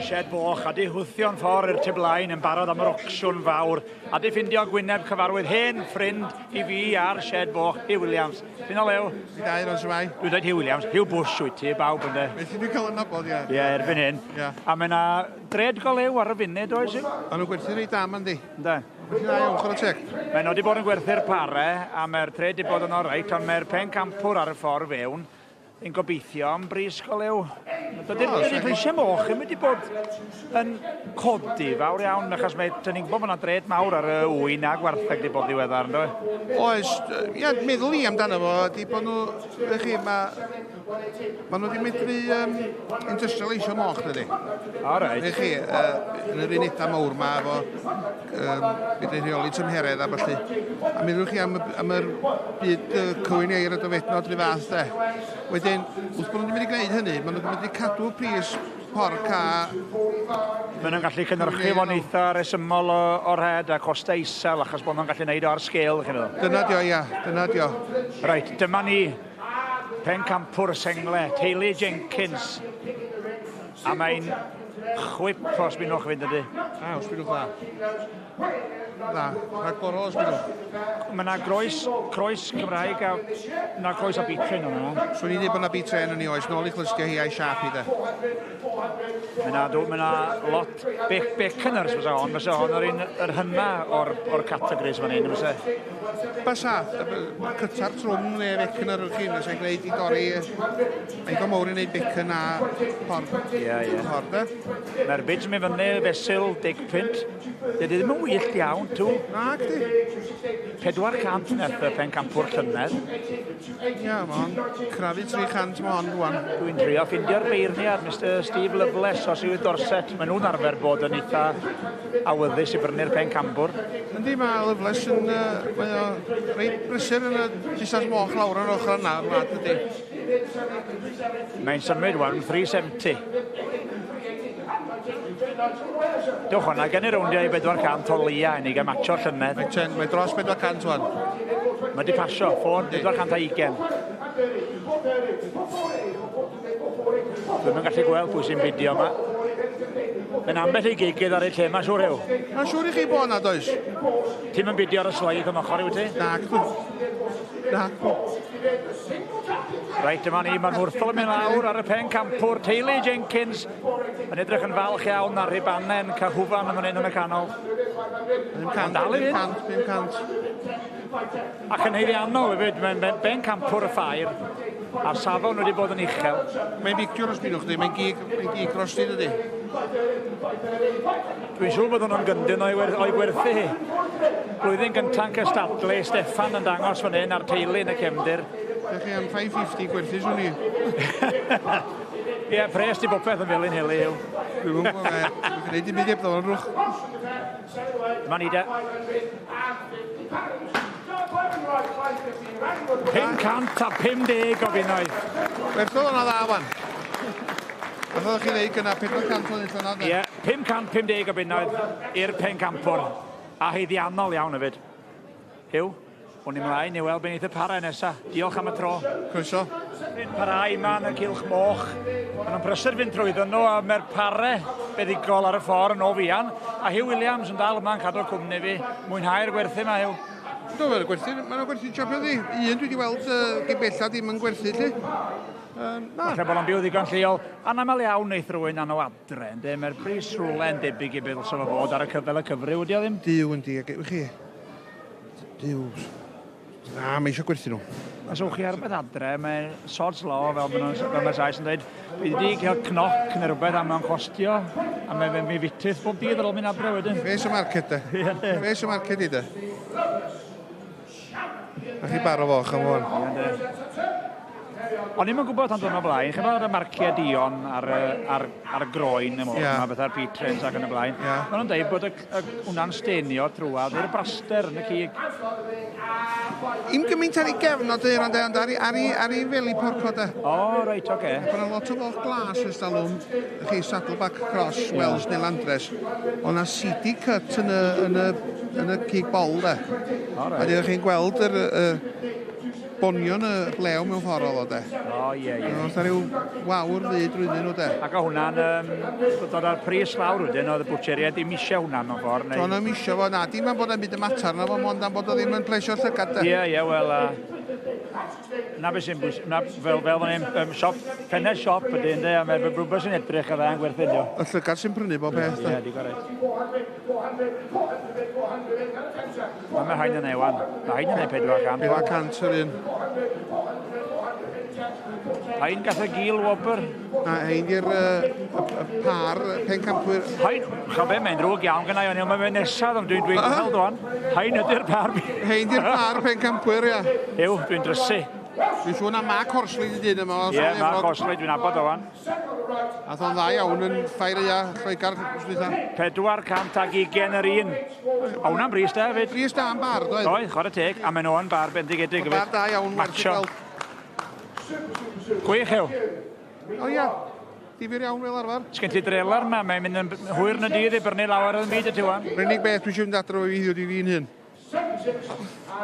Shed Foch a di hwthio'n ffordd i'r tu blaen yn barod am yr ocsiwn fawr a di ffindio gwyneb cyfarwydd hen ffrind i fi ar Shed Foch, Hugh Williams. Ti'n o lew? Fi da i'r shwmae? Dwi'n dweud Hugh Williams, Hugh Bush wyt ti, bawb ynde? Felly dwi'n cael yn nabod, ie. Ie, erbyn hyn. Ie. A mae yna dred go lew ar y funud, oes? Maen nhw'n gwerthu reit am, yndi? Ynde? Gwerthu dda iawn, chwarae teg. Mae nhw wedi bod yn gwerthu'r pare, a mae'r tred wedi bod yn oreit, ond mae'r pencampwr ar y ffordd fewn yn gobeithio am bris go lew. Dydy'r dydy prisiau moch ddim wedi bod yn codi fawr iawn, achos mae, dyn ni'n gwybod bod yna dred mawr ar y ŵyn a gwartheg wedi bod ddiweddar, ynddo? Oes, ia, meddwl i amdano fo, ydy bod nhw, ych chi, mae ma nhw wedi medru um, industrialisio moch, dydy. O, reit. Ych chi, uh, yn yr unedau mawr ma, efo um, medru rheoli tymheredd a ballu. A meddwl chi am, am yr byd uh, cywyn eir a dofednod rhyw fath de. Wedyn, wrth bod nhw'n mynd i gwneud hynny, maen nhw'n mynd i cadw y pris porc a... Maen nhw'n gallu cynhyrchu fo'n eitha resymol o'r rhed a costau isel achos bod nhw'n gallu gwneud o ar sgêl, chi'n meddwl? Dyna dio, ia. Dyna dio. Reit, dyma ni. Pencampwr sengle, teulu Jenkins. A mae'n chwip os bynnwch fynd ydy. A, os bynnwch dda. Na, rhagorol os byddwch. Mae yna groes, croes Cymraeg a na croes a beat-train o'na. Swn i'n dweud bod yna beat-train yn ei oes, nôl i chlystia hi a'i siap hi de. Mae yna, mae yna lot, Baconers fysa hon, fysa hon yr un, yr hynna o'r, or categories fan hyn, fysa. Bysa, cyta'r trwm neu Baconer yw'ch chi, sy'n gwneud i dorri, mae'n go mawr i wneud bacon a porc. Ie, ie. Porc, de. Mae'r bids yn mynd fyny fesul 10 punt. Dydy ddim yn wyllt iawn, tw. Nag di. 400 nath y pencampwr llynedd. Ia, mae hon crafu 300 mae hon rwan. Dwi'n trio ffindio'r beirniad, Mr Steve Loveless, os yw Dorset. Maen nhw'n arfer bod yn eitha awyddus i brynu'r pencampwr. Yndi, mae Loveless yn... Uh, mae o reit brysur yn y busnes moch lawr yr ochr yna, wlad ydy. Mae'n symud wan, 370. Dewch hwnna, gen i rowndiau i 400 o leia i ni gael matcho'r llynedd. Mae, ten, mae dros 400 wan. Mae di pasio, ffôn 420. Dwi'm yn gallu gweld pwy sy'n bidio yma. Mae'n ambell i gigydd ar ei lle, mae'n siŵr yw. Mae'n siŵr i chi bod yna, does? Ti'n mynd bidio ar y sleid am ochr i wyt ti? Nacdw. Nacdw. Reit, dyma ni, mae'n wrthol yn mynd lawr ar y pen campwr, teulu Jenkins, yn edrych yn falch iawn ar rhubanen cyhwfan yn fan hyn yn y canol. 500, 500, 500. Ac yn haeddiannol hefyd, mae'n ben, ben campwr y ffair, a'r safon wedi bod yn uchel. Mae'n biciwr os bynnwch chi, mae'n gig, mae'n gig drosti dydy. Dwi'n siŵr bod hwnnw'n gyndyn o'i, wer o'i gwerthu hi. Blwyddyn gyntaf yn cystadlu, Steffan yn dangos fan hyn a'r teulu yn y cefndir. Dych chi am 550 gwerthu swn i. Ie, yeah, pres di bopeth yn felyn heli yw. Dwi'n gwybod, dwi'n gwneud dim byd heb ddod rwch. Dyma ni de. 550 o bunnoedd. Werthodd hwnna dda, wan. Beth oeddech chi'n dweud gyna 400 o'n llynedd? Ie, 550 o bunnoedd i'r pencampwr. A haeddiannol iawn hefyd. Huw, o'n i mlaen i weld beth wneith y parau nesa. Diolch am y tro. Croeso. Parau yma yn y cylch moch. Maen nhw'n prysur fynd trwyddyn nhw a mae'r pare buddugol ar y ffordd yn o fuan. A Huw Williams yn dal yma yn cadw'r cwmni fi. Mwynhau'r gwerthu yma, Huw. Do, mae'n gwerthu, mae'n gwerthu champion di. Un dwi wedi weld uh, gyn bellad ddim yn gwerthu, lli. Um, na. Falle bod o'n byw ddigon lleol. Anaml iawn wneith rhywun anw adre, ynddi? Mae'r bris rhywle yn debyg i beth ddylse fo fod ar y cyfel y cyfryw, ydi o ddim? Duw yndi, ac chi. Duw. Na, mae eisiau gwerthu nhw. Os ewch chi ar rhywbeth adre, mae sod's law, fel maen nhw'n fel mae Sais yn dweud, bydd wedi cael cnoc neu rhywbeth a mae'n costio, a mae fe mi fitith bob dydd ar ôl mynd adre wedyn. Face y market, de. Face y market i, de. A chi baro foch am hwn. O'n i'm yn gwybod tan diwrnod blaen, chi'n gwybod y marciau duon ar, ar, ar y groen y môr, yeah. Yma, fatha'r beat-trains ac yn y blaen. Yeah. Maen nhw'n dweud bod y, y, hwnna'n stenio trwad i'r braster yn y cig. I'm gymaint ar ei gefn o dyr, ond ar ei, ar ei, ar ei feli porco de. O, oh, reit, oce. Okay. Bod yna lot o foch glas ers talwm, chi Saddleback Cross, yeah. Wells neu Landres. O na CD cut yn y, yn y, yn y cig bol de. O, reit. A ydych chi'n gweld yr, y, bonion y blew mewn ffordd oedd o de. O, ie, ie. Oedd rhyw wawr ddu drwyddyn nhw de. Ac o hwnna'n um, dod â'r pris lawr wedyn, oedd y bwtsheriaid ddim eisiau hwnna mewn ffordd. Neu... Do'n i'm eisiau fo, na, dim am bod e'n byd y mater na fo, mond am bod o ddim yn plesio'r llygad de. Ie, ie, wel, na beth sy'n bwysig, na, fel, fel fan hyn, um, siop, pennau siop ydy, ynddo, a mae rhywbeth sy'n edrych a dda'n gwerthu, ynddo. Y llygad sy'n prynu bob peth, de. Ie, digon reit. Mae hain yn ewan. Mae hain yn ei 400. 400 yr un. Hain gath y gil wobr. Na, hein di'r uh, y, y par pencampwyr. Hain, chael be, mae'n drwg iawn gynnau, ond mae'n nesaf, ond dwi'n dwi gweld o'n. Hain ydy'r par. Hein di'r par pencampwyr, ia. Ew, dwi'n drysu. Dwi'n siŵr na Mark Horsley di dyn yma. Ie, yeah, Mark Horsley, dwi'n abod o fan. Ath o'n dda iawn yn ffair ia Lloegr, dwytha. 420 yr un. A hwnna'n bris da hefyd. Bris da am bar, doedd? Doedd, chwarae teg, a maen nhw'n bar bendigedig. Bar da iawn, werth i gweld. Gwych yw. O ia, difyr iawn fel arfer. Sgen ti drelar yma, mae'n mynd yn hwyr yn y dydd i brynu lawer yn byd y ti wan. Yr unig beth dwi eisiau mynd adre efo fi heddiw di fi'n hun.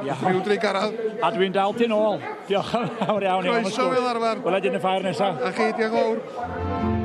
Iawn. Rhyw drugaredd. A dwi'n dal ti'n ôl. Diolch yn fawr iawn. Croeso fel arfer. Wela i di yn y ffair nesaf. A chi, diolch yn fawr.